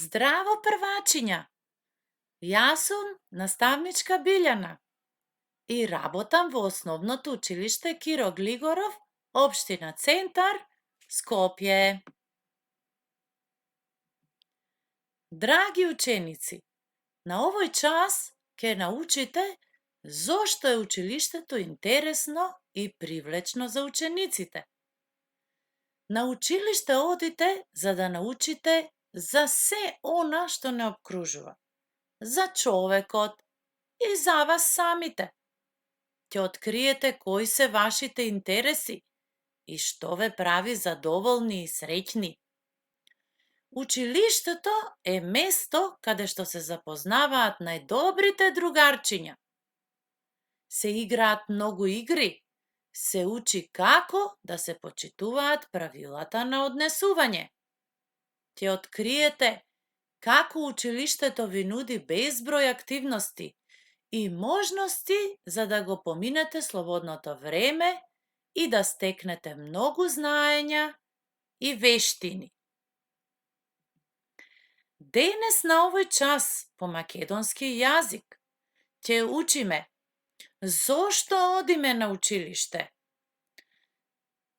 Здраво, првачиња! Јас сум наставничка Билјана и работам во Основното училиште Киро Глигоров, општина Центар, Скопје. Драги ученици, на овој час ќе научите зошто е училиштето интересно и привлечно за учениците. На училиште одите за да научите за се она што не обкружува, за човекот и за вас самите. Ќе откриете кои се вашите интереси и што ве прави задоволни и среќни. Училиштето е место каде што се запознаваат најдобрите другарчиња. Се играат многу игри, се учи како да се почитуваат правилата на однесување. Ќе откриете како училиштето ви нуди безброј активности и можности за да го поминете слободното време и да стекнете многу знаења и вештини. Денес на овој час по македонски јазик ќе учиме зошто одиме на училиште.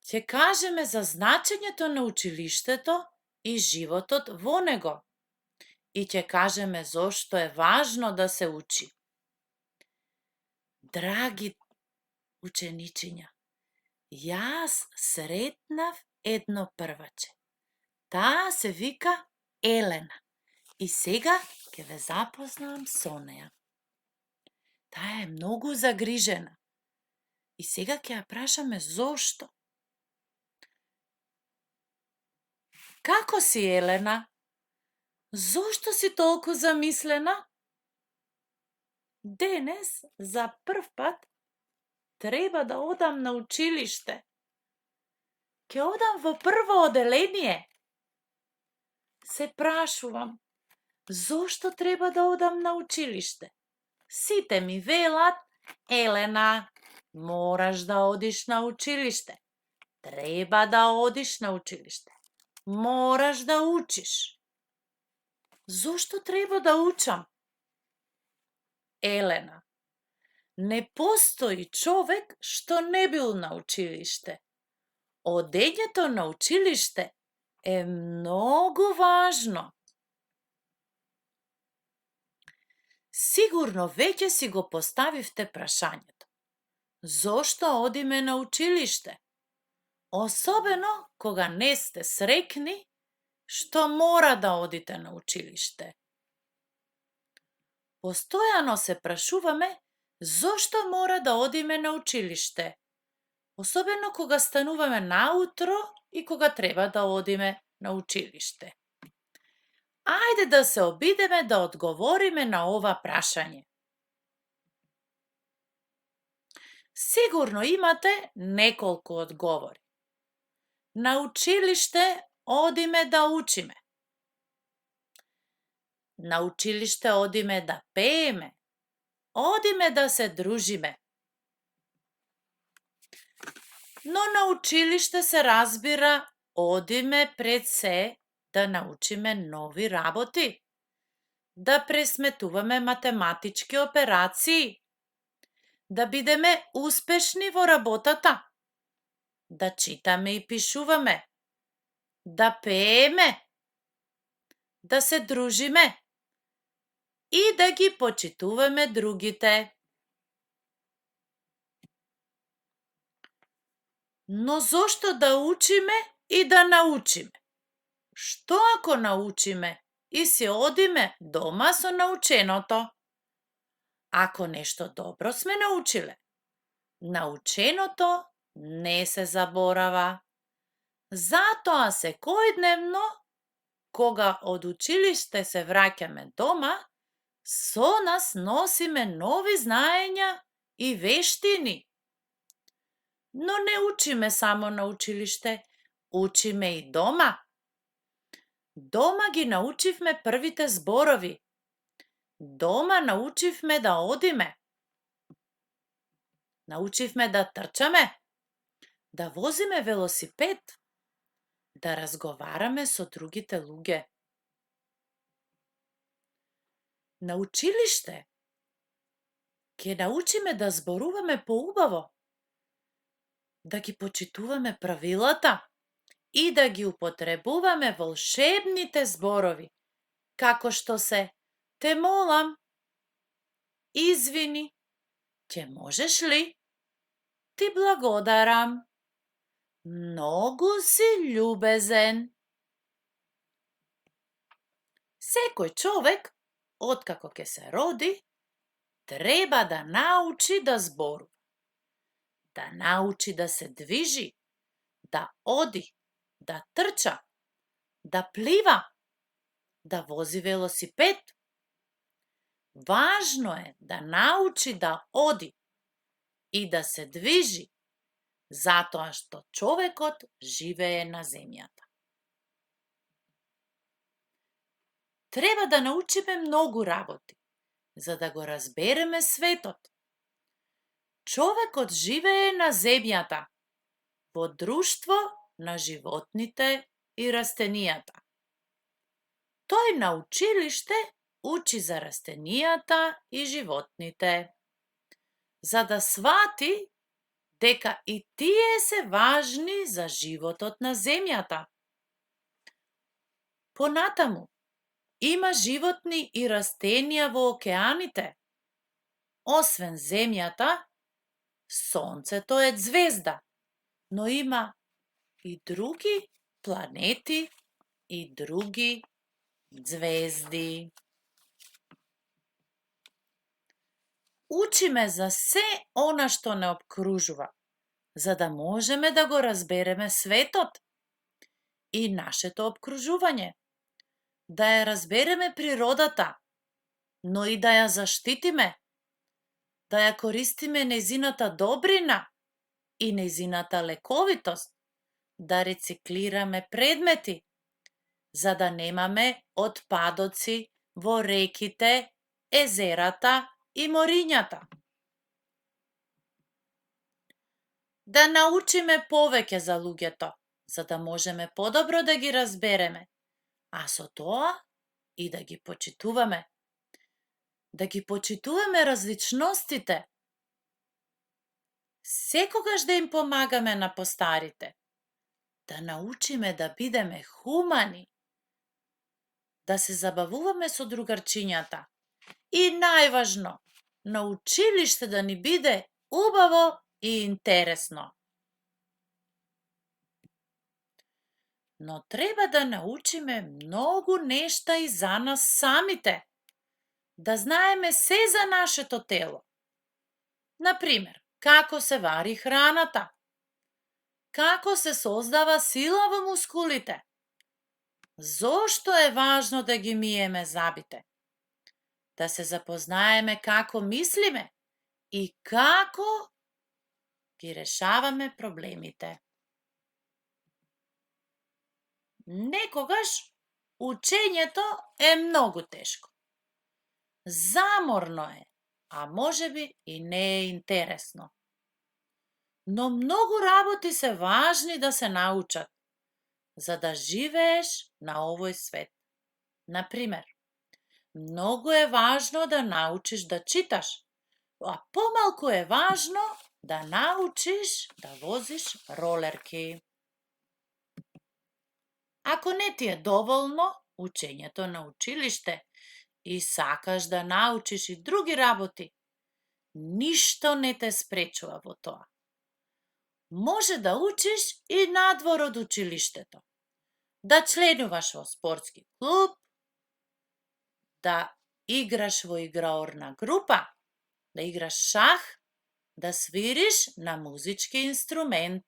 Ќе кажеме за значењето на училиштето и животот во него. И ќе кажеме зошто е важно да се учи. Драги ученичиња, јас сретнав едно прваче. Таа се вика Елена. И сега ќе ве запознам со неа. Таа е многу загрижена. И сега ќе ја прашаме зошто. Како си, Елена? Зошто си толку замислена? Денес, за прв пат, треба да одам на училиште. Ќе одам во прво оделение. Се прашувам, зошто треба да одам на училиште? Сите ми велат, Елена, мораш да одиш на училиште. Треба да одиш на училиште. Мораш да учиш. Зошто треба да учам? Елена, не постои човек што не бил на училиште. Одењето на училиште е многу важно. Сигурно веќе си го поставивте прашањето. Зошто одиме на училиште? Особено кога не сте среќни што мора да одите на училиште. Постојано се прашуваме зошто мора да одиме на училиште. Особено кога стануваме наутро и кога треба да одиме на училиште. Ајде да се обидеме да одговориме на ова прашање. Сигурно имате неколку одговори. На училиште одиме да учиме. На училиште одиме да пееме. Одиме да се дружиме. Но на училиште се разбира, одиме пред се да научиме нови работи, да пресметуваме математички операции, да бидеме успешни во работата, да читаме и пишуваме, да пееме, да се дружиме и да ги почитуваме другите. Но зошто да учиме и да научиме? Што ако научиме и си одиме дома со наученото? Ако нешто добро сме научиле, наученото не се заборава. Затоа секојдневно, кога од училиште се враќаме дома, со нас носиме нови знаења и вештини. Но не учиме само на училиште, учиме и дома. Дома ги научивме првите зборови. Дома научивме да одиме. Научивме да трчаме, да возиме велосипед, да разговараме со другите луѓе. На училиште ќе научиме да зборуваме поубаво, да ги почитуваме правилата и да ги употребуваме волшебните зборови, како што се те молам, извини, ќе можеш ли, ти благодарам, многу си љубезен. Секој човек, откако ќе се роди, треба да научи да зборува, да научи да се движи, да оди, да трча, да плива, да вози велосипед. Важно е да научи да оди и да се движи, затоа што човекот живее на земјата. Треба да научиме многу работи, за да го разбереме светот. Човекот живее на земјата, во друштво на животните и растенијата. Тој на училиште учи за растенијата и животните, за да свати дека и тие се важни за животот на земјата. Понатаму, има животни и растенија во океаните. Освен земјата, сонцето е ѕвезда, но има и други планети и други ѕвезди. Учиме за се она што не обкружува, за да можеме да го разбереме светот и нашето обкружување, да ја разбереме природата, но и да ја заштитиме, да ја користиме нејзината добрина и нејзината лековитост, да рециклираме предмети, за да немаме отпадоци во реките, езерата и морињата. Да научиме повеќе за луѓето, за да можеме подобро да ги разбереме, а со тоа и да ги почитуваме. Да ги почитуваме различностите. Секогаш да им помагаме на постарите. Да научиме да бидеме хумани. Да се забавуваме со другарчињата. И најважно, на училиште да ни биде убаво и интересно. Но треба да научиме многу нешта и за нас самите. Да знаеме се за нашето тело. Например, како се вари храната, како се создава сила во мускулите, зошто е важно да ги миеме забите, да се запознаеме како мислиме и како ги решаваме проблемите. Некогаш учењето е многу тешко. Заморно е, а можеби и не е интересно. Но многу работи се важни да се научат, за да живееш на овој свет. Например, многу е важно да научиш да читаш, а помалку е важно да научиш да возиш ролерки. Ако не ти е доволно учењето на училиште и сакаш да научиш и други работи, ништо не те спречува во тоа. Може да учиш и надвор од училиштето, да членуваш во спортски клуб, да играш во играорна група, да играш шах, да свириш на музички инструмент.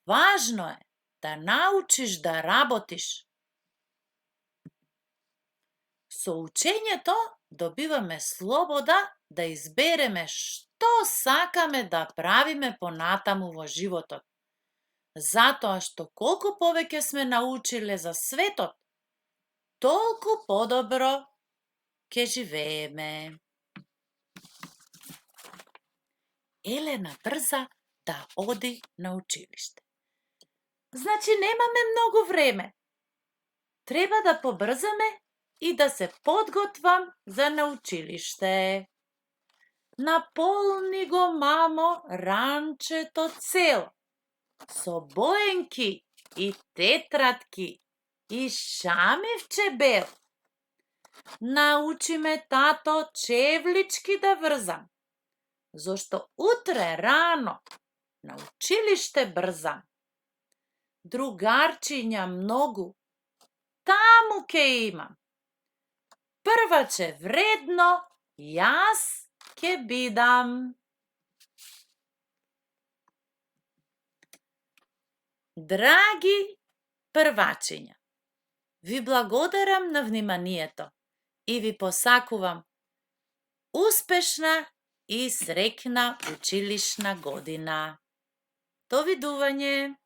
Важно е да научиш да работиш. Со учењето добиваме слобода да избереме што сакаме да правиме понатаму во животот. Затоа што колку повеќе сме научиле за светот, толку подобро ќе живееме. Елена брза да оди на училиште. Значи немаме многу време. Треба да побрзаме и да се подготвам за научилиште. Наполни го, мамо, ранчето цело, со боенки и тетратки и шамивче бел. Научи ме, тато, чевлички да врзам, зошто утре рано на училиште брзам. Другарчиња многу таму ке имам. Прва ќе вредно јас ке бидам. Драги првачиња, ви благодарам на вниманието и ви посакувам успешна и среќна училишна година. Довидување!